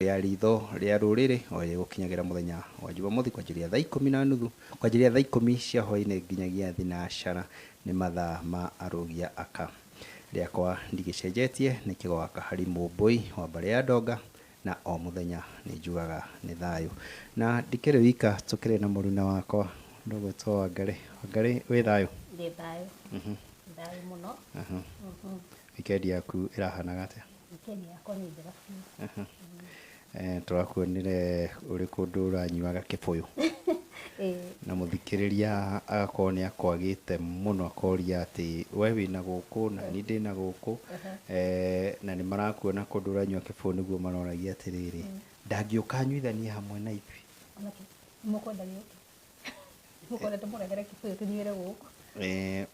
Ya ritho rĩa rũrĩrĩ o ĩgũkinyagĩra mũthenya wa Jumamothi kwanjĩrĩria thaa ikũmi na nuthu kwanjĩrĩria thaa 10 cia hwaĩ-inĩ nginyagia thinacara. Nĩ mathaa ma arũgia aka. Rĩakwa ndigĩcenjetie, nĩ Kĩgo wa Kahari Mũmbũi wa mbarĩ ya Ndonga, na o mũthenya nĩ njugaga nĩ thayũ. Na ndikĩrĩ wika, tũkĩrĩ na mũruna wakwa ndũgwĩtwo Wangarĩ. Wangarĩ, wĩ thayũ? Ndĩ thayũ. Thayũ mũno. Wikendi yaku ĩrahanaga atĩa? Wikendi yakwa nĩ njega biũ. Tũrakuonire ũrĩ kũndũ ũranyuaga kĩbũyũ. Na mũthikĩrĩria agakorwo nĩ akwagĩte mũno, akoria atĩ we wĩna gũkũ na niĩ ndĩna gũkũ, na nĩ marakuona kũndũ ũranyua kĩbũyũ, nĩguo maroragia atĩrĩrĩ, ndangĩũka anyuithanie hamwe na ithuĩ? Mũkwenda gĩũke? Mũkwenda tũmũrehere kĩbũyũ tũnyuĩre gũkũ?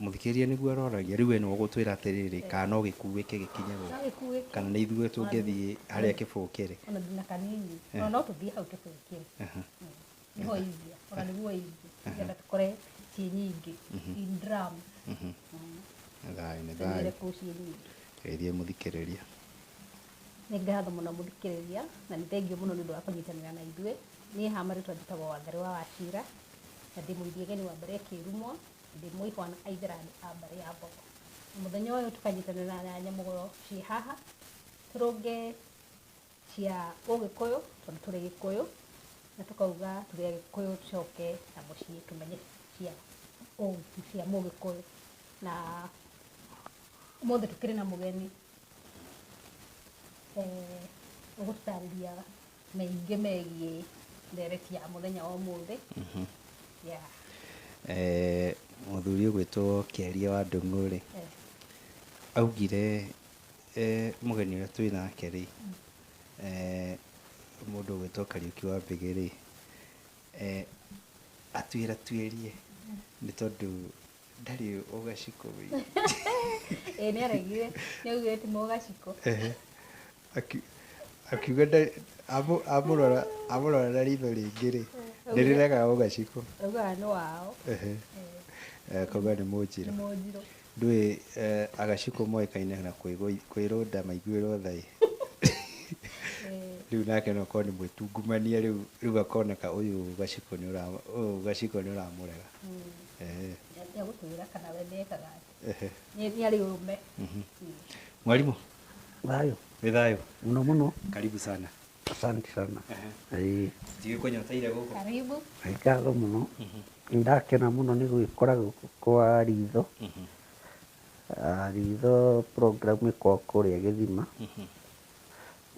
Mũthikĩrĩria nĩguo aroragia. Rĩu we nĩwe ũgũtwĩra atĩrĩrĩ, kana no gĩkuĩke gĩkinye gũkũ, No gĩkuĩke. kana nĩ ithuĩ tũngĩthiĩ harĩa kĩbũyũ kĩrĩ? Ona ndina kanini. Ona no tũthiĩ hau kĩbũyũ kĩrĩ. Nĩho easier. Ona nĩguo easy. Nĩgetha tũkore ciĩ nyingĩ. In drums. Nĩ thayũ, nĩ Tũnyuĩre thayũ. kũu ciĩ nyingĩ. Geithie mũthikĩrĩria. Nĩ ngatho mũno mũthikĩrĩria, na nĩ thengio mũno nĩ ũndũ wa kũnyitanĩra na ithuĩ. Niĩ haha marĩtwa njĩtagwo Wangarĩ wa Wachira, na ndĩ mũithiegeni wa mbarĩ ya Kĩrumwa, ndĩ mũihwa na aithĩramu a mbarĩ ya Mbogo. Na mũthenya ũyũ tũkanyitanĩra na nyamũgũro ciĩ haha, tũrũnge cia ũgĩkũyũ, tondũ tũrĩ Gĩkũyũ, na tũkauga tũrĩ Agĩkũyũ, tũcoke na mũciĩ tũmenye cia cia mũgĩkũyũ. Na ũmũthĩ tũkĩrĩ na mũgeni ũgũtũtarĩria maingĩ megiĩ ndereti ya mũthenya wa ũmũthĩ. Yeah. Mũthuri ũgwĩtwo Kĩaria wa Ndung'u rĩ, augire mũgeni ũrĩa twĩ nake rĩ, mũndũ ũgwĩtwo Kariũki wa Mbĩgĩ rĩ, atwĩra tuĩrie nĩ tondũ ndarĩ ũgacikũ wĩ. Ĩĩ, nĩ aregire, nĩ augire ti mũgacikũ. Akiuga amũrora amũrora na ritho rĩngĩ rĩ, ndĩrĩregaga ũgacikũ. Augaga nĩ wao. Akauga nĩ mũnjirũ. Nĩ mũnjirũ. Ndũĩ agacikũ moĩkaine na kwĩrũnda maiguĩrwo tha ĩ. Rĩu nake no akorwo nĩ mwĩtungumania, rĩu rĩu akoneka ũyũ gacikũ nĩ ũyũ gacikũ nĩ ũramũrega. Nĩ agũtwĩra kana we ndekaga atĩa. Nĩ arĩ ũrũme. Mwalimu. Thayũ. Wĩ thayũ? Mũno mũno. Karibu sana. Asante sana. Ĩĩ. Ndigĩkũnyoteire gũkũ. Karibu. Nĩ ngatho mũno. Nĩndakena mũno nĩ gwĩkora gũkũ kwa ritho. Ritho program ĩkoragwo kũrĩa gĩthima.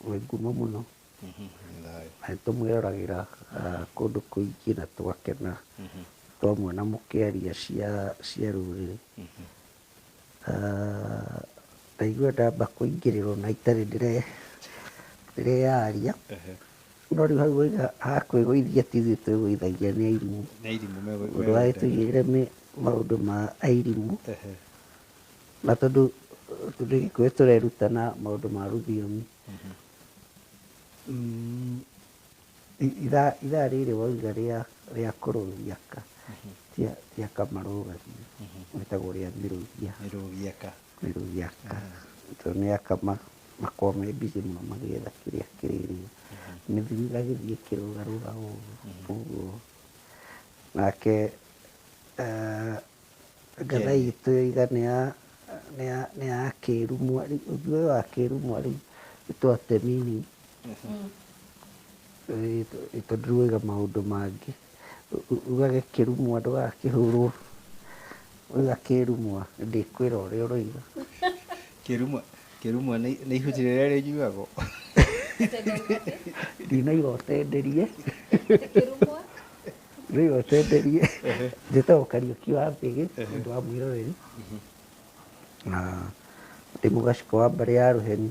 Wĩ ngumo mũno. Nĩ thayũ. Na nĩtũmwĩroragĩra kũndũ kũingĩ na twakena twamuona mũkĩaria cia rũrĩrĩ. Ndaigua ndamba kũingĩrĩrwo na itarĩ ndĩreyaria. No rĩu hau waiga hakwĩgũithia ti ithuĩ twĩgũithagia, nĩ airimũ. Nĩ airimũ. Ũndũ wagĩtũigĩrĩre maũndũ ma airimũ. Na tondũ tondũ Gĩkũyũ tũreruta na maũndũ ma rũthiomi. Ithaa rĩrĩ wauga rĩa kũrũgia aka, ti aka marũgagia, rĩtagwo rĩa mĩrũgia. Mĩrũgia aka. Mĩrũgia aka. Tondũ nĩ aka makoragwo me busy mũno magĩetha kĩrĩa kĩrĩrĩo. Mĩthuri ĩgagĩthiĩ ĩkĩrũgarũga ũguo. Nake ngatha itũ yoiga nĩ ya kĩrumwa. Rĩu ũndũ ũyũ wa kĩrumwa rĩu nĩtwate meaning. Tondũ rĩu wauga maũndũ mangĩ. Ugage kĩrumwa ndũgakĩhũrwo. Wauga kĩrumwa ndĩkwĩra ũrĩa ũroiga. Kĩrumwa, kĩrumwa nĩ ihuti rĩrĩa rĩnyuagwo. Ndinauga ũtenderie. Kĩrumwa? Ndinauga ũtenderie. Njĩtagwo Kariũki wa Mbĩgĩ, mũndũ wa mwĩroreri. Na ndĩ mũgacikũ wa mbarĩ ya Rũheni.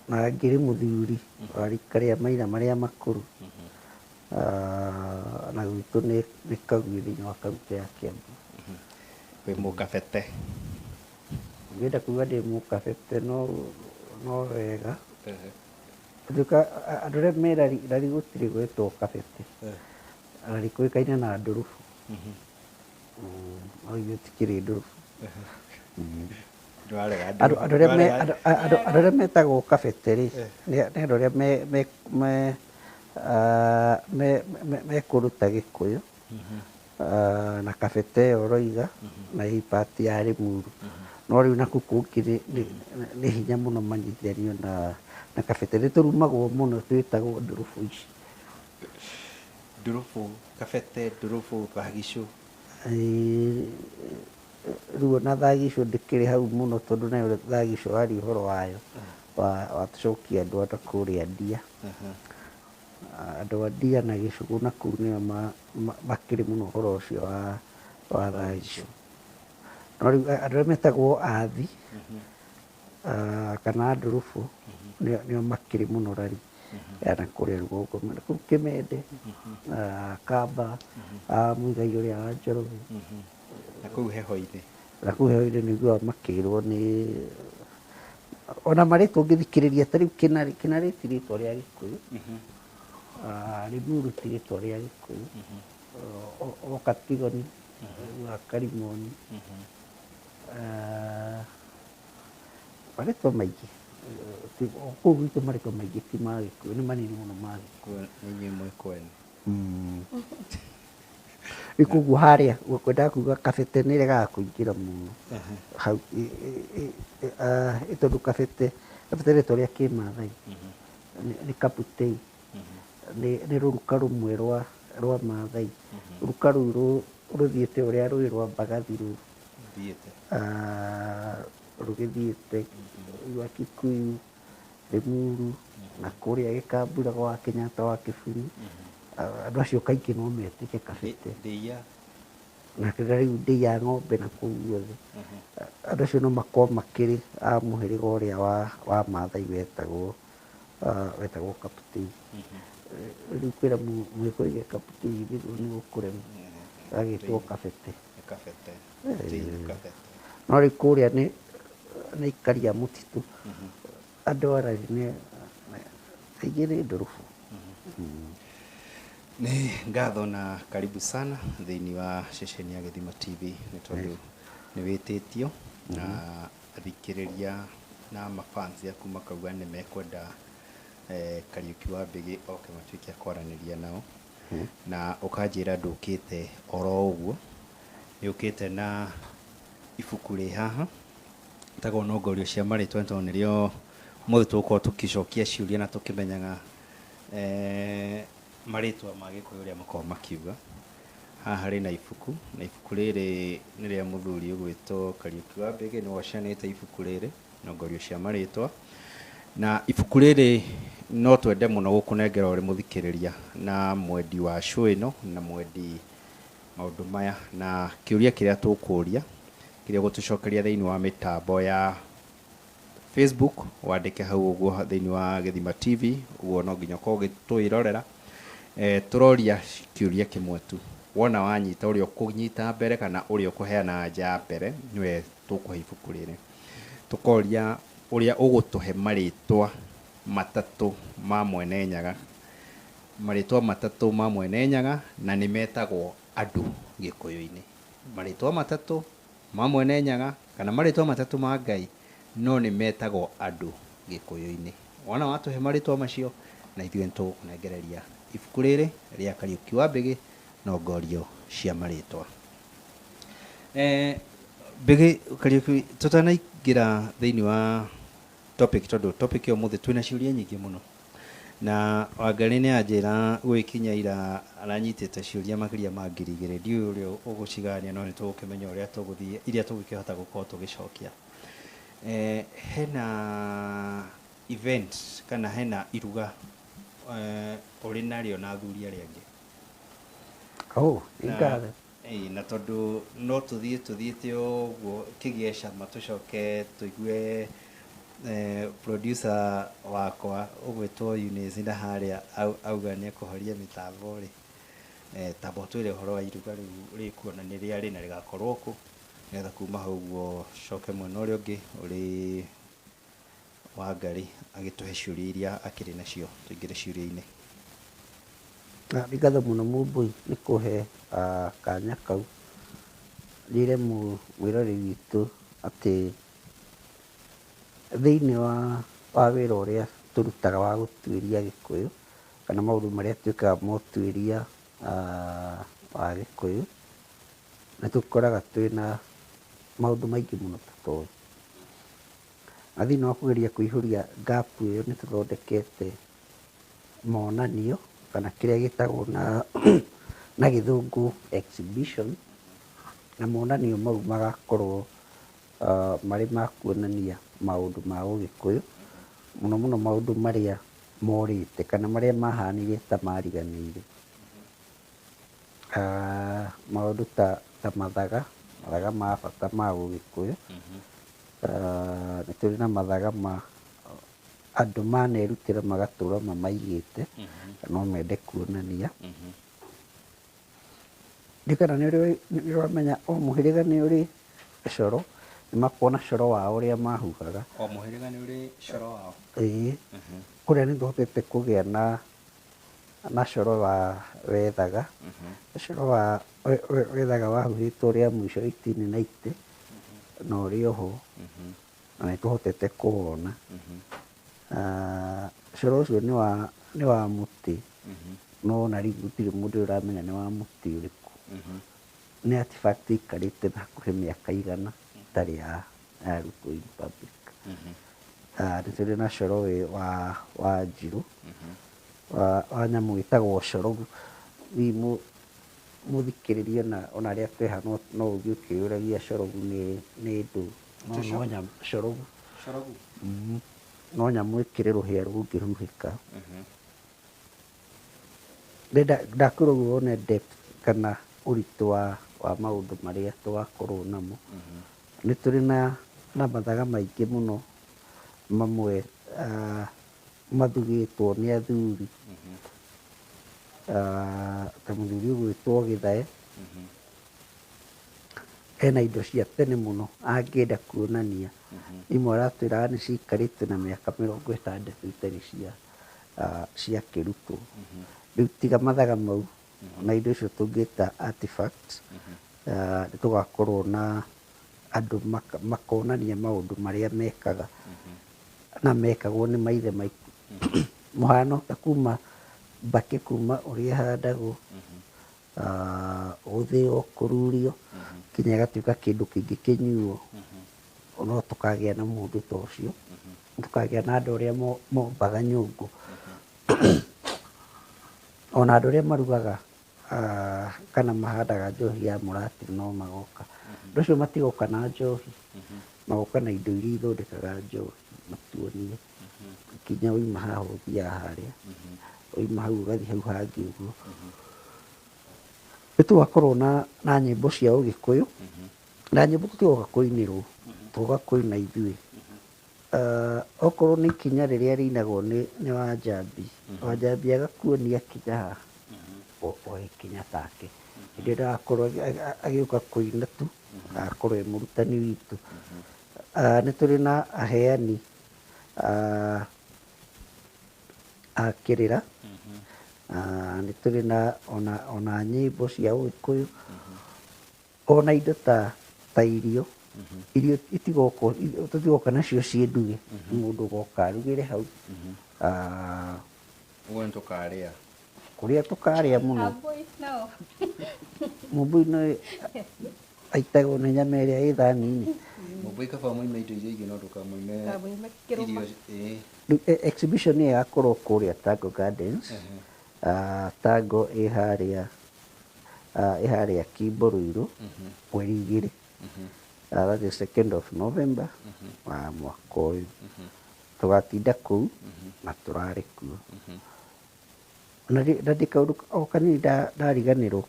Na ngĩrĩ mũthuri wa rika rĩa maina marĩa makũrũ. Na gwitũ nĩ Kaguĩ thĩinĩ wa kaunti ya Kiambu. Wĩ mũkabete? Ũngĩenda kuga ndĩ mũkabete no wega. Nduka andũ arĩa me rari, rari gũtirĩ gwetwo kabete. Rari kũĩkaine na ndũrũbũ. No ithuĩ tũtikĩrĩ ndũrũbũ. Ndwarega. Andũ arĩa metagwo kabete rĩ, nĩ andũ arĩa mekũruta Gĩkũyũ na kabete ĩyo ũroiga na ĩ part ya Rĩmuru. No rĩu naku kũngĩ nĩ hinya mũno manyitithanio na kabete. Nĩ tũrumagwo mũno twĩtagwo ndũrũbũ ici. Ndũrũbũ, kabete, ndũrũbũ, thagicũ. Rĩu ona thagicũ ndĩkĩrĩ hau mũno tondũ nayo thagicũ waria ũhoro wayo watũcokia andũ a kũrĩa ndia. Andũ a ndia na gĩcũgũ na kũu nĩo makĩrĩ mũno ũhoro ũcio wa thagicũ. No rĩu andũ arĩa metagwo athi kana ndũrũbũ nĩo makĩrĩ mũno rari ya na kũrĩa rũgongo kũu Kĩmende, Kamba, Mũigai ũrĩa wa Njoroge. Na kũu heho-inĩ. Na kũu heho-inĩ nĩguo makĩrwo nĩ ona marĩtwa ũngĩthikĩrĩria ta rĩu Kĩnarĩ, Kĩnarĩ ti rĩtwa rĩa Gĩkũyũ. Rĩmuru ti rĩtwa rĩa Gĩkũyũ. Oka Tigoni, wa Karimoni. Marĩtwa maingĩ. Kũu gwitũ marĩtwa maingĩ ti ma Gĩkũyũ, nĩ manini mũno ma Gĩkũyũ. Nĩ inyuĩ mwĩ kwene. Rĩu koguo harĩa kwendaga kuga kabete nĩ ĩregaga kũingĩra mũno hau, tondũ kabete rĩtwa rĩa Kĩmathai nĩ kaputei, nĩ rũruka rũmwe rwa Mathai. Rũruka rũu rũthiĩte ũrĩa rũĩ rwa Mbagathi rũgĩthiĩte rwa Kikuyu, Rĩmuru na kũrĩa Gĩkambura gwa Kenyatta wa Kĩburu. Andũ acio kaingĩ no metĩke kabete. Ndĩia. Na rĩu ndĩia ng'ombe na kũu guothe. Andũ acio no makorwo makĩrĩ a mũhĩrĩga ũrĩa wa Mathai wetagwo kaputei. Rĩu kwĩra Mũgĩkũyũ oige kaputei nĩguo nĩ gũkũrema, agagĩtwo kabete. Kabete. No rĩu kũrĩa nĩ aikari a mũtitũ, andũ arari nĩ aingĩ nĩ ndũrũbũ. Nĩ ngatho na karibu sana thĩinĩ wa ceceni ya Gĩthima TV nĩ tondũ nĩ wĩtĩtio na athikĩrĩria na mafans aku makauga nĩ mekwenda Kariũki wa Mbĩgĩ oke matuĩke a kwaranĩria nao. Na ũkanjĩra ndũkĩte oro ũguo, nĩ ũkĩte na ibuku rĩ haha ĩtagwo Nongorio cia Marĩtwa, tondũ nĩrĩo mũthĩ tũgũkorwo tũkĩcokia ciũria na tũkĩmenyaga marĩtwa ma Gĩkũyũ ũrĩa makoragwo makiuga. Haha harĩ na ibuku, na ibuku rĩrĩ nĩ rĩa mũthuri ũgwĩtwo Kariũki wa Mbĩgĩ, nĩwe ũceanĩte ibuku rĩrĩ Nongorio cia Marĩtwa. Na ibuku rĩrĩ no twende mũno gũkũnengera ũrĩ mũthikĩrĩria na mwendi wa show ĩno na mwendi maũndũ maya, na kĩũria kĩrĩa tũkũria kĩrĩa ũgũtũcokeria thĩinĩ wa mĩtambo ya Facebook, wandĩke hau ũguo thĩinĩ wa Gĩthima TV, ũguo no nginya ũkorwo ũgĩtwĩrorera. Tũroria kĩũria kĩmwe tu, wona wanyita ũrĩa ũkũnyita mbere kana ũrĩa ũkũheana anja mbere nĩwe tũkũhe ibuku rĩrĩ. Tũkoria ũrĩa ũgũtũhe marĩtwa matatũ ma Mwene Nyaga, marĩtwa matatũ ma Mwene Nyaga na nĩ metagwo andũ Gĩkũyũ-inĩ. Marĩtwa matatũ ma Mwene Nyaga kana marĩtwa matatũ ma Ngai no nĩ metagwo andũ Gĩkũyũ-inĩ. Wona watũhe marĩtwa macio na ithuĩ nĩ tũgũkũnengereria ibuku rĩrĩ rĩa Kariũki wa Mbĩgĩ Nongorio cia Marĩtwa. Mbĩgĩ Kariũki, tũtanaingĩra thĩinĩ wa topic, tondũ topic ya ũmũthĩ twĩna ciũria nyingĩ mũno, na Wangarĩ nĩ anjĩra gũgĩkinya ira aranyitĩte ciũria makĩria ma 2000, ndiũĩ ũrĩa ũgũcigania no nĩ tũgũkĩmenya ũrĩa tũgũthiĩ iria tũgũkĩhota gũkorwo tũgĩcokia. Hena event kana hena iruga ũrĩ narĩo na athuri arĩa angĩ? Oh, nĩ ngatho. Na tondũ no tũthiĩ tũthiĩte ũguo kĩgĩe cama tũcoke tũigue producer wakwa ũgwĩtwo Eunice na harĩa auga nĩ ekũhoria mĩtambo rĩ, tamba ũtwĩre ũhoro wa iruga rĩu rĩkuo na nĩ rĩa rĩ na rĩgakorwo kũ, nĩgetha kuma hau ũguo coke mwena ũrĩa ũngĩ ũrĩ Wangarĩ agĩtũhe ciũria iria akĩrĩ nacio, tũingĩre ciũria-inĩ. Nĩ ngatho mũno Mũmbũi nĩ kũhe kanya kau njĩre mwĩroreri witũ atĩ Thĩinĩ wa wĩra ũrĩa tũrutaga wa gũtuĩria Gĩkũyũ, kana maũndũ marĩa twĩkaga ma ũtuĩria wa Gĩkũyũ, nĩ tũkoraga twĩna maũndũ maingĩ mũno tũtoĩ. Na thĩinĩ wa kũgeria kũihũria gap ĩyo, nĩ tũthondekete monanio kana kĩrĩa gĩtagwo na gĩthũngũ exhibition, na monanio mau magakorwo marĩ ma kuonania maũndũ ma ũgĩkũyũ, mũno mũno maũndũ marĩa morĩte kana marĩa mahanire ta mariganĩire. Maũndũ ta mathaga, mathaga ma bata ma ũgĩkũyũ. Nĩ tũrĩ na mathaga ma andũ manerutĩra magatũra mamaigĩte, no mende kuonania. Ndiũĩ kana nĩ ũramenya o mũhĩrĩga nĩ ũrĩ coro, nĩ makoragwo na coro wao ũrĩa mahuhaga. O mũhĩrĩga nĩ ũrĩ coro wao? Ĩĩ. Kũrĩa nĩ tũhotete kũgĩa na coro wa wethaga. Coro wa wethaga wahuhĩtwo rĩa mũico 1890, na ũrĩ oho, na nĩ tũhotete kũwona. Coro ũcio nĩ wa mũtĩ, no ona rĩu gũtirĩ mũndũ ũramenya nĩ wa mũtĩ ũrĩkũ. Nĩ artifact ĩikarĩte hakuhĩ mĩaka 100 ĩtarĩ yarutwo in public. Nĩ tũrĩ na coro wa njirũ, wa nyamũ ĩtagwo corogu. Hihi mũthikĩrĩria ona arĩa twĩ haha no ũthiĩ ũkĩyũragia corogu nĩ ndũ. No nyamũ, corogu. Corogu? No nyamũ ĩkĩrĩ rũhĩa rũngĩhuhĩka. Ndakwĩra ũguo wone depth kana ũritũ wa maũndũ marĩa tũgakorwo namo. Nĩ tũrĩ na mathaga maingĩ mũno, mamwe mathugĩtwo nĩ athuri. Ta mũthuri ũgwĩtwo Gĩthae, ena indo cia tene mũno angĩenda kuonania. Imwe aratwĩraga nĩ cikarĩte na mĩaka 60 itarĩ ciakĩrutwo. Rĩu tiga mathaga mau na indo icio tũngĩta artifacts, nĩ tũgakorwo na andũ makonania maũndũ marĩa mekaga na mekagwo nĩ maithe maitũ. Mũhano ta kuma mbakĩ, kuma ũrĩa ĩhandagwo, gũthĩo, kũrurio, nginya ĩgatuĩka kĩndũ kĩngĩkĩnyuo. No tũkagĩa na mũndũ ta ũcio, tũkagĩa na andũ arĩa mombaga nyũngũ, ona andũ arĩa marugaga kana mahandaga njohi ya mũratiri no magoka. Andũ acio matigoka na njohi, magoka na indo iria ithondekaga njohi, matuonie. Nginya wauma haha ũthiaga harĩa, wauma hau ũgathiĩ hau hangĩ ũguo. Nĩ tũgakorwo na nyĩmbo cia ũgĩkũyũ, na nyĩmbo tũtigoka kũinĩrwo, tũgoka kũina ithuĩ. Okorwo nĩ ikinya rĩrĩa rĩinagwo nĩ Wanjambi, Wanjambi agakuonia kinya haha, ũgagĩkinya take. Hĩndĩ ĩyo ndagakorwo agĩũka kũina tu, agakorwo e mũrutani witũ. Nĩ tũrĩ na aheani a kĩrĩra, nĩ tũrĩ na ona nyĩmbo cia ũgĩkũyũ, ona indo ta irio. Irio itigoka, tũtigoka nacio ciĩ nduge, mũndũ ũgoka arugĩre hau. Ũguo nĩ tũkarĩa. Kũrĩa tũkarĩa mũno. Ambũi nao. Mũmbũi no aitagwo nĩ nyama ĩrĩa ĩ thani-inĩ. Mũmbũi kaba mũime indo iria ingĩ no ndũkamũime Ndũkamũime kĩrũma. irio, ĩĩ. Rĩu exhibition ĩyo ĩgakorwo kũrĩa Tango Gardens. Tango ĩ harĩa Kimbo Ruiru, mweri 2. That is 2nd of November wa mwaka ũyũ. Tũgatinda kũu na tũrare kuo. Na ndĩ kaũndũ o kanini ndariganĩrwo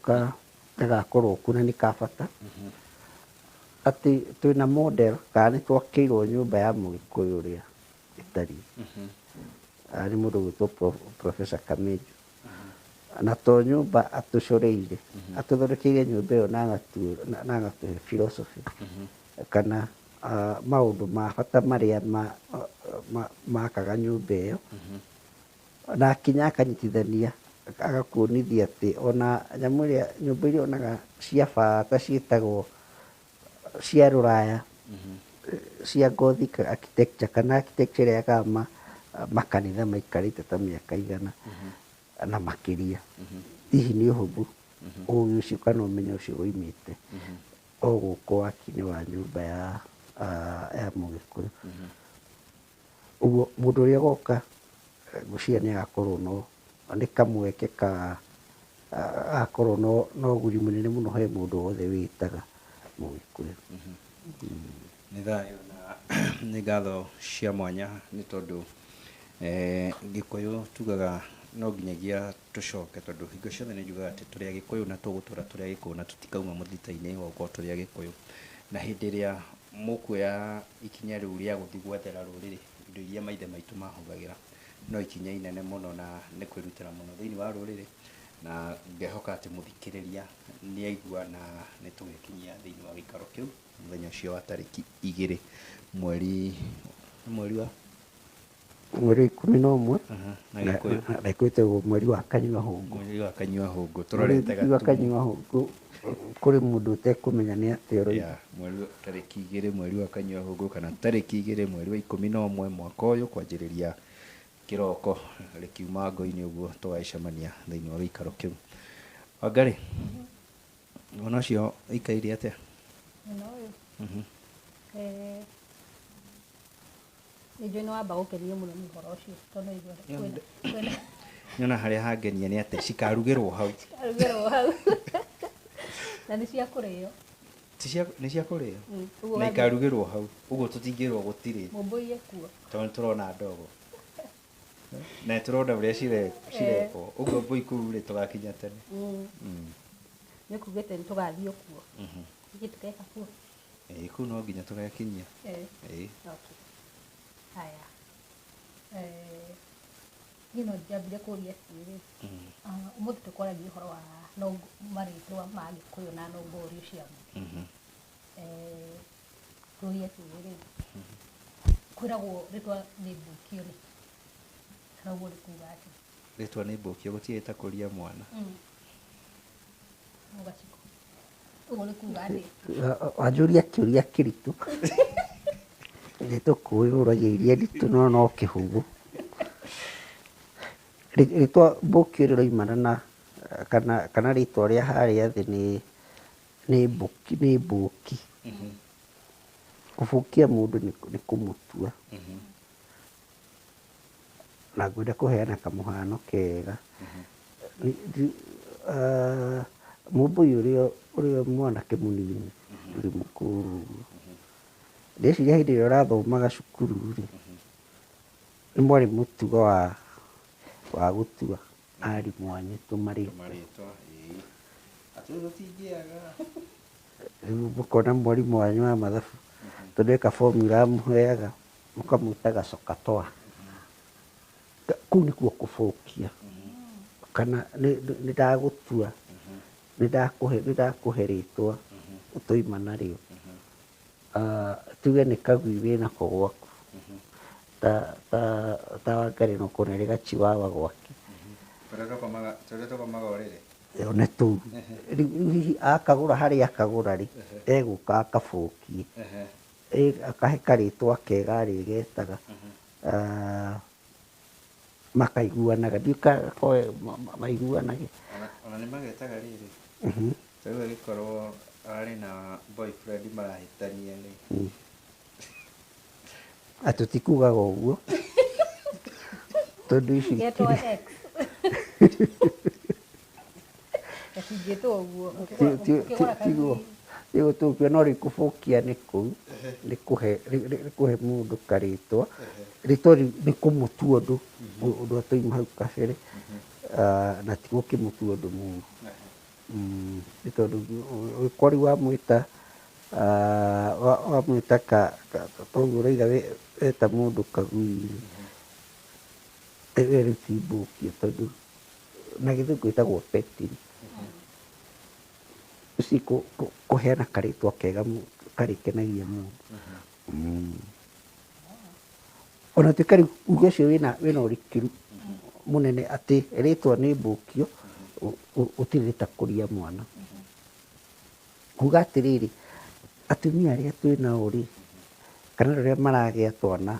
gagakorwo kuo na nĩ ka bata. Atĩ twĩna model kana nĩ twakĩirwo nyũmba ya mũgĩkũyũ ũrĩa ĩtariĩ. Nĩ mũndũ ũgwĩtwo Professor Kamenju. Na to nyũmba atũcoreire, atũthondekeire nyũmba ĩyo na agatũhe philosophy kana maũndũ ma bata marĩa makaga nyũmba ĩyo. Na akinya akanyitithania, agakuonithia atĩ ona nyamũ ĩrĩa nyũmba iria onaga cia bata ciĩtagwo cia rũraya, cia Gothic architecture kana architecture ĩrĩa yakaga makanitha maikarĩte ta mĩaka 100 na makĩria. Hihi nĩ ũhũthũ ũgĩ ũcio kana ũmenyo ũcio woimĩte o gũkũ waki-inĩ wa nyũmba ya Mũgĩkũyũ. Ũguo mũndũ ũrĩa ũgoka ngwĩciria nĩ agakorwo no nĩ kamweke ka agakorwo no ũguni mũnene mũno he mũndũ wothe wĩtaga Mũgĩkũyũ. Nĩ thayũ na nĩ ngatho cia mwanya nĩ tondũ Gĩkũyũ tugaga no nginyagia tũcoke tondũ hingo ciothe nĩ njugaga atĩ tũrĩ Agĩkũyũ na tũgũtũra tũrĩ Agĩkũyũ na tũtikauma mũthita-inĩ wa gũkorwo tũrĩ Agĩkũyũ. Na hĩndĩ ĩrĩa mũkuoya ikinya rĩu rĩa gũthiĩ gwethera rũrĩrĩ indo iria maithe maitũ mahũthagĩra no ikinya inene mũno na nĩ kwĩrutĩra mũno thĩinĩ wa rũrĩrĩ, na ngehoka atĩ mũthikĩrĩria nĩ aigua na nĩ tũgekinyia thĩinĩ wa gĩikaro kĩu mũthenya ũcio wa tarĩki 2 mweri wa mweri 11 na Gĩkũyũ na Gĩkũyũ mweri wa Kanyua Hũngũ. Mweri wa Kanyua Hũngũ tũrorete Mweri wa Kanyua Hũngũ kũrĩ mũndũ ũtekũmenya nĩ atĩa ũroiga. Mweri tarĩki 2 mweri wa Kanyua Hũngũ kana tarĩki 2 mweri wa 11 mwaka ũyũ kwanjĩrĩria kĩroko rĩkiuma ngo-inĩ ũguo tũgagĩcemania thĩinĩ wa gĩikaro kĩu. Wangarĩ, mwana ũcio ikaire atĩa? Mwana ũyũ nĩ njũĩ nĩ wamba gũkenio mũno nĩ ũhoro ũcio tondũ kwĩna Nĩona harĩa hangenia nĩ atĩ cikarugĩrwo hau. Cikarugĩrwo hau. Na nĩ cia kũrĩo. Nĩ cia kũrĩo? Na ikarugĩrwo hau. Ũguo tũtingĩrwo gũtirĩ. Mũmbũi ekuo. Tondũ nĩtũrona ndogo. Na nĩtũrona ũrĩa cirekwo. Ũguo mbũi kũu rĩ tũgakinya tene. Nĩ kugĩte nĩ tũgathiĩ kuo. Ithuĩ tũgeka kuo. Ĩĩ kũu no nginya tũgekinyia. Ĩĩ. Okay. Haya. Niĩ no njambire kũria atĩrĩrĩ, ũmũthĩ tũkwaragia ũhoro wa marĩtwa ma Gĩkũyũ na nongorio ciamo. Tũrie atĩrĩrĩ, kwĩragwo rĩtwa nĩ mbũkio nĩkĩ? Kana ũguo nĩ kuga atĩa? Rĩtwa nĩ mbũkio gũtirĩ ĩtakũria mwana. Mũgacikũ. Ũguo nĩ kuga atĩa? Wanjũria kĩũria kĩritũ. Nĩ tũkũĩ ũragia iria nditũ no no kĩhũthũ. Rĩtwa mbũkio rĩroimana na kana rĩtwa rĩa harĩa thĩ nĩ mbũki, nĩ mbũki. Kũbũkia mũndũ nĩ kũmũtua. Na ngwenda kũheana kamũhano kega. Mũmbũi ũrĩa mwanake mũnini ũrĩ mũkũrũ ũguo. Ndĩreciria hĩndĩ ĩrĩa ũrathomaga cukuru rĩ, nĩ mwarĩ mũtugo wa gũtua arimũ anyu tũmarĩtwa. Atĩ tũtingĩaga. Rĩu mũkona mwarimũ wanyu wa mathabu tondũ eka formula amũheaga mũkamwĩtaga SOHCAHTOA. Kũu nĩkuo kũbũkia. Kana nĩ ndagũtua, nĩ ndakũhe rĩtwa ũtoima narĩo. Tuge nĩ kagui wĩnako gwaku. Ta Wangarĩ no ũkorwo arĩ gachiwawa gwake. Tũrĩa tũkomaga ũrĩrĩ. Nĩ tũu. Rĩu hihi akagũra harĩa akagũra rĩ, egũka akabũkie. Akahe karĩtwa kega arĩgetaga. Makaiguanaga. Ndiũĩ kana maiguanage. Ona nĩ magetaga rĩrĩ. Ta rĩu agĩkorwo arĩ na boyfriend marahĩtania rĩ. Atĩ tikugaga ũguo. Tondũ ici Getwo ex. Gatingĩtwo ũguo. Tiguo. Tiguo tũkiuga no rĩu kũbũkia nĩ kũu, nĩ kũhe mũndũ karĩtwa. Rĩtwa rĩu nĩ kũmũtua ũndũ, ũndũ atoima hau kabere, na ti gũkĩmũtua ũndũ mũũru. Nĩ tondũ ũngĩkorwo rĩu wamwĩta wamwĩta toguo ũroiga weta mũndũ kagui rĩ, ĩyo rĩu ti mbũkio tondũ na gĩthũngũ ĩtagwo petting. Ici kũheana karĩtwa kega karĩkenagia mũndũ. Ona tuĩka rĩu uge ũcio wĩna ũrikĩru mũnene atĩ rĩtwa nĩ mbũkio gũtirĩ rĩtakũria mwana. Kuga atĩrĩrĩ, atumia arĩa twĩnao rĩ, Kana rĩrĩa maragĩa twana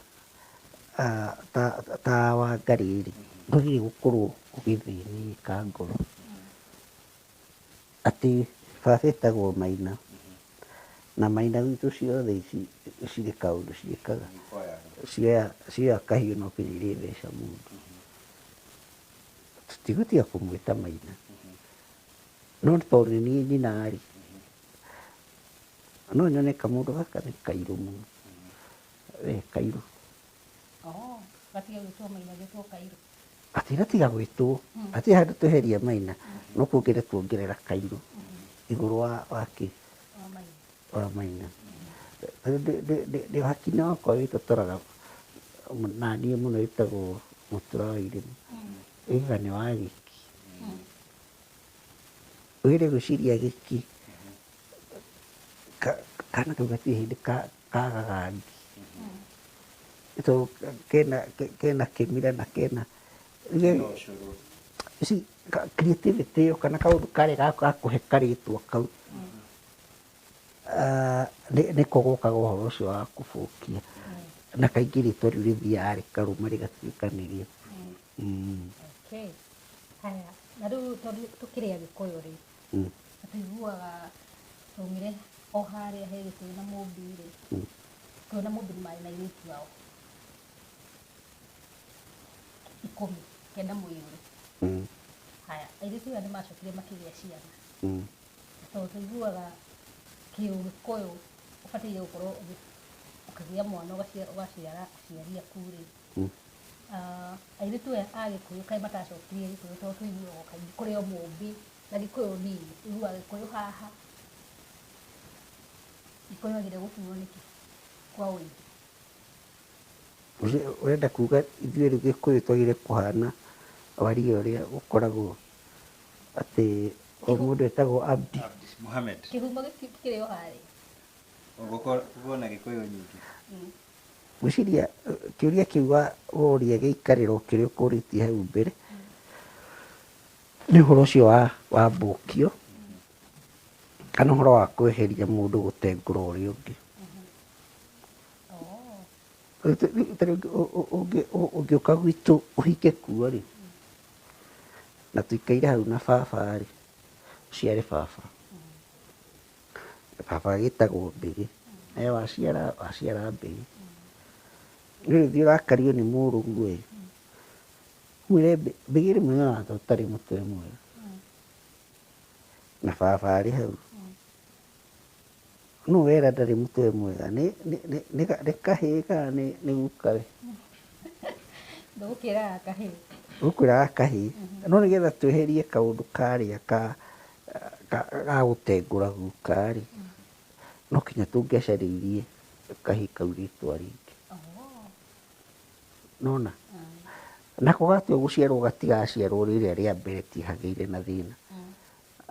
ta Wangarĩ rĩ, ndwagĩrĩire gũkorwo ũgĩthĩnĩka ngoro atĩ baba etagwo Maina na Maina gwitũ ciothe ici cirĩ kaũndũ ciĩkaga, cioya kahiũ no kinya irĩtheca mũndũ. Tũtigũtiga kũmwĩta Maina, no tondũ nĩ niĩ nyina rĩ, no nyone kamũndũ gaka nĩ kairũ mũno, we kairũ. Oh, gatige gwĩtwo Maina getwo Kairũ. Atĩ gatiga gwĩtwo, hatirĩ handũ tweheria Maina, no kuongerera tuongerera kairũ igũrũ wa kĩ? Wa Maina. Wa Maina. Ndĩ hakina wakwa wĩtotoraga na niĩ mũno wĩtagwo Mũtura wa Irĩma, oigaga nĩ wa gĩki. Ũgerie gwĩciria gĩki, kana kau gatirĩ hĩndĩ kagaga ngi. Tondũ kena kĩmira na kena creativity ĩyo kana kaũndũ karĩa ga kũhe karĩtwa kau nĩko gokaga ũhoro ũcio wa kũbũkia na kaingĩ rĩtwa rĩu rĩthiaga rĩkarũma rĩgatuĩka nĩrĩo. Okay. Haya, na rĩu tondũ tũkĩrĩ Agĩkũyũ rĩ, na tũiguaga twaumire o harĩa he Gĩkũyũ na Mũmbi rĩ, Gĩkũyũ na Mũmbi nĩ marĩ na airĩtu ao 10, 9 mũiyũru. Haya, airĩtu aya nĩ macokire makĩgĩa ciana. Tondũ tũiguaga kĩũgĩkũyũ ũbataire gũkorwo ũkĩgĩa mwana ũgaciara aciari aku rĩ. Airĩtu aya a Gĩkũyũ kaĩ matacokirie Gĩkũyũ tondũ tũiguaga kaingĩ kũrĩ o Mũmbi na Gĩkũyũ nini, ũiguaga Gĩkũyũ haha. Gĩkũyũ agire gũtuo nĩkĩ kwa ũingĩ? Ũrenda kuga ithuĩ rĩu Gĩkũyũ twagĩrĩire kũhana waria ũrĩa ũkoragwo atĩ o mũndũ etagwo Abdi. Abdi Mohamed. Kĩhumo gĩkĩrĩ o harĩa. Ũgũkorwo na Gĩkũyũ nyingĩ. Ngwĩciria kĩũria kĩu woria gĩikarĩro kĩrĩa ũkũrĩtie hau mbere nĩ ũhoro ũcio wa mbũkio kana ũhoro wa kweheria mũndũ gũtengũra ũrĩa ũngĩ. Ũngĩũka gwitũ ũhike kuo rĩ, na tũikaire hau na baba rĩ, ũciare baba. Baba agĩtagwo Mbĩgĩ, nawe waciara Mbĩgĩ. Rĩu ũthiĩ ũrakario nĩ mũrũguo ĩ, ũmwĩre Mbĩgĩ rĩmwe nĩonaga ta ũtarĩ mũtwe mwega. Na baba arĩ hau. Nũ wera ndarĩ mũtwe mwega, nĩ kahĩĩ kana nĩ gukawe? Ndũgũkĩraga kahĩĩ. Ũgũkwĩraga kahĩĩ. No nĩgetha tweherie kaũndũ karĩa ga gũtengũra guka rĩ, no kinya tũngĩacarĩirie kahĩĩ kau rĩtwa rĩngĩ. Nona? Nako gatua gũciarwo gatigaciarwo rĩrĩa rĩa mbere tihagĩire na thĩna.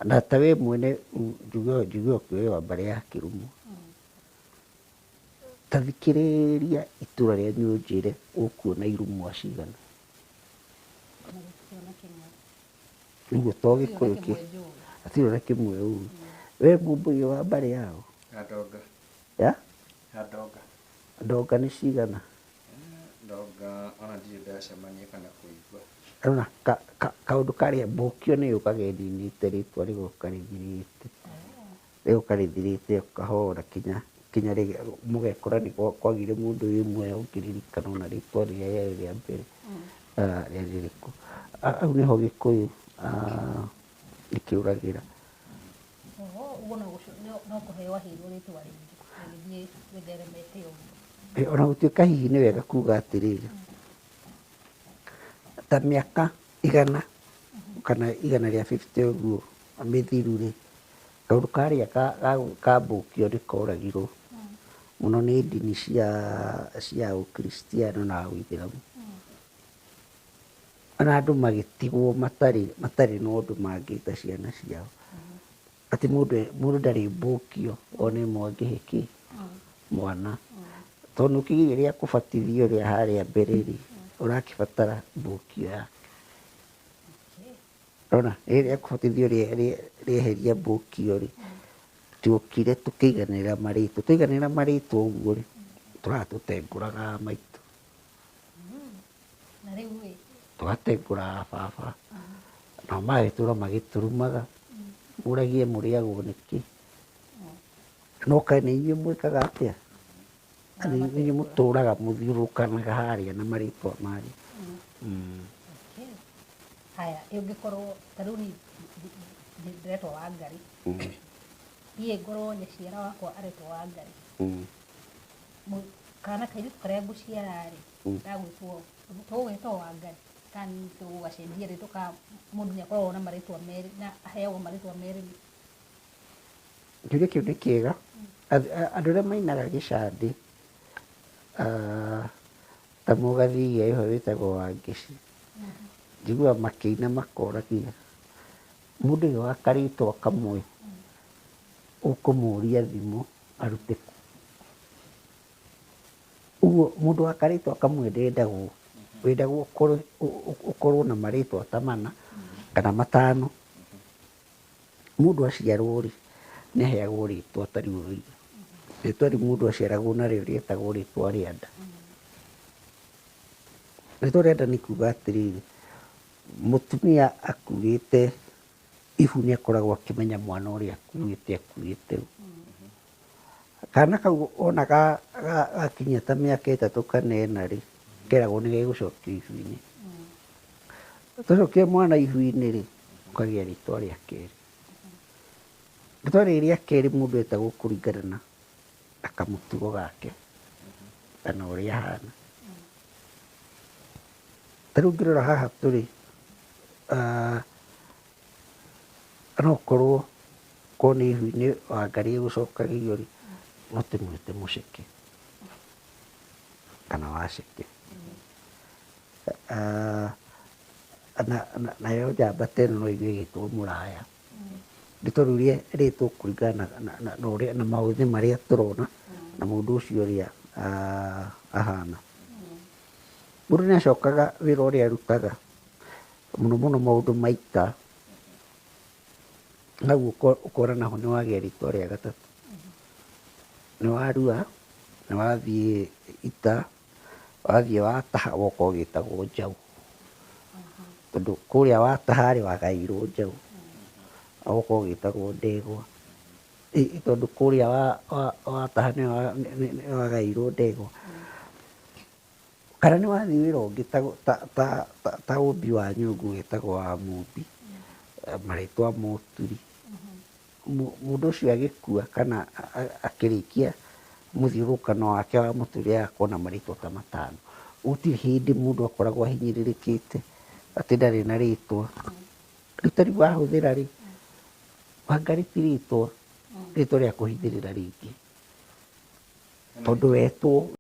Na ta we mwene njuge ũkĩoe wa mbarĩ ya Kĩrumũ. Ta thikĩrĩria itũra rĩanyu ũnjĩre ũkuona irumwa cigana. Ũguo to Gĩkũyũ kĩ hatirĩ ona kĩmwe ũru. We Mũmbũi wa mbarĩ yao? Andonga. Ya? Andonga. Ndonga nĩ cigana? Ndonga ona ndirĩ ndacemania kana kũigua. Ona kaũndũ karĩa mbũkio nĩ yũkaga ĩninĩte rĩtwa rĩgoka rĩthirĩte. Rĩgoka rĩthirĩte o kahora kinya mũgekora nĩ kwagire mũndũ wĩ muoyo ũngĩririkana ona rĩtwa rĩrĩa rĩarĩ rĩa mbere rĩarĩ rĩrĩkũ. Hau nĩho Gĩkũyũ gĩkĩũragĩra. Oho, ũguo no kũheo aheirwo rĩtwa rĩngĩ, rĩgĩthiĩ rĩtheremete ũguo. Ona gũtuĩka hihi nĩ wega kuga atĩrĩrĩ, ta mĩaka 100 kana 150 ũguo mĩthiru rĩ, kaũndũ karĩa ka mbũkio nĩ koragirwo mũno nĩ ndini cia Ũkristiano na Ũithĩramu. Ona andũ magĩtigwo matarĩ na ũndũ mangĩta ciana ciao. Atĩ mũndũ ndarĩ mbũkio one ĩmwe angĩhe kĩ mwana. Tondũ nĩũkĩgiria rĩa kũbatithio rĩa harĩa mbere rĩ, ũrakĩbatara mbũkio yake. Ũrona, rĩrĩa kũbatithio rĩeheria mbũkio rĩ, tuokire tũkĩiganĩra marĩtwa. Twaiganĩra marĩtwa ũguo rĩ, Tũratũtengũraga maitũ. Na rĩu ĩ? Tũgatengũra baba, nao magagĩtũra magĩtũrumaga, mũragie mũrĩagwo nĩkĩ, no kaĩ nĩ inyuĩ mwĩkaga atĩa? Nĩ inyuĩ mũtũraga mũthiũrũrũkanaga harĩa na marĩtwa marĩa. Okay. Haya, ĩ ũngĩkorwo ta rĩu niĩ ndĩretwo Wangari, niĩ ngorwo nyaciara wakwa aretwo Wangari, kana kairĩtu karĩa ngũciara rĩ, gagwĩtwo, tũgũgetwo Wangari kana tũgũgacenjia rĩtwa? Ka mũndũ nĩ akoragwo na marĩtwa merĩ na aheagwo marĩtwa merĩ? Kĩũria kĩu nĩ kĩega. Andũ arĩa mainaga gĩcandĩ, ta mũgathii ĩho wĩtagwo Wangeci, njiguaga makĩina makoragia mũndũ ũyũ wa karĩtwa kamwe ũkũmũria thimũ arute kũ. Ũguo mũndũ wa karĩtwa kamwe ndendagwo, wendagwo ũkorwo na marĩtwa ta mana kana matano. Mũndũ aciarwo rĩ, nĩ aheagwo rĩtwa, ta rĩu ũroiga rĩtwa rĩu mũndũ aciaragwo narĩo rĩetagwo rĩtwa rĩa nda. Rĩtwa rĩa nda nĩ kuga atĩrĩrĩ, mũtumia akuĩte ihu nĩ akoragwo akĩmenya mwana ũrĩa akuĩte ũ. Kana kau ona gakinyia ta mĩaka 3 kana 4 rĩ, keragwo nĩ gegũcokio ihu-inĩ. Twacokia mwana ihu-inĩ rĩ, ũkagĩa rĩtwa rĩa kerĩ. Rĩtwa rĩrĩ rĩa kerĩ mũndũ etagwo kũringana na kamũtugo gake kana ũrĩa ahana. Ta rĩu ũngĩrora haha tũrĩ, no ũkorwo korwo nĩ ihu-inĩ Wangari ĩgũcokagio rĩ, no tũmwĩte Mũceke kana Waceke. Nayo njamba ta ĩno no igue ĩgĩtwo Mũraya. Rĩtwa rĩu rĩtwo kũringana na ũrĩa na maũthĩ marĩa tũrona na mũndũ ũcio ũrĩa ahana. Mũndũ nĩ acokaga wĩra ũrĩa arutaga, mũno mũno maũndũ ma ita, hau ũkona naho nĩ wagĩa rĩtwa rĩa gatatũ. Nĩ warua, nĩ wathiĩ ita, wathiĩ wataha, woka ũgĩtagwo njaũ. Tondũ kũrĩa wataha rĩ, wagaĩirwo njaũ, woka ũgĩtagwo ndegwa. Tondũ kũrĩa wataha nĩ wagaĩirwo ndegwa. Kana nĩ wathiĩ wĩra ũngĩ ta ũmbi wa nyũngũ wĩtagwo wa mũmbi, marĩtwa ma ũturi. Mũndũ ũcio agĩkua kana akĩrĩkia mũthiũrũrũkano wake wa mũtũrĩre agakorwo na marĩtwa ta matano. Gũtirĩ hĩndĩ mũndũ akoragwo ahinyĩrĩrĩkĩte atĩ ndarĩ na rĩtwa. Rĩu ta rĩu wahũthĩra rĩ, Wangari ti rĩtwa rĩtwa rĩa kũhithĩrĩra rĩngĩ, tondũ wetwo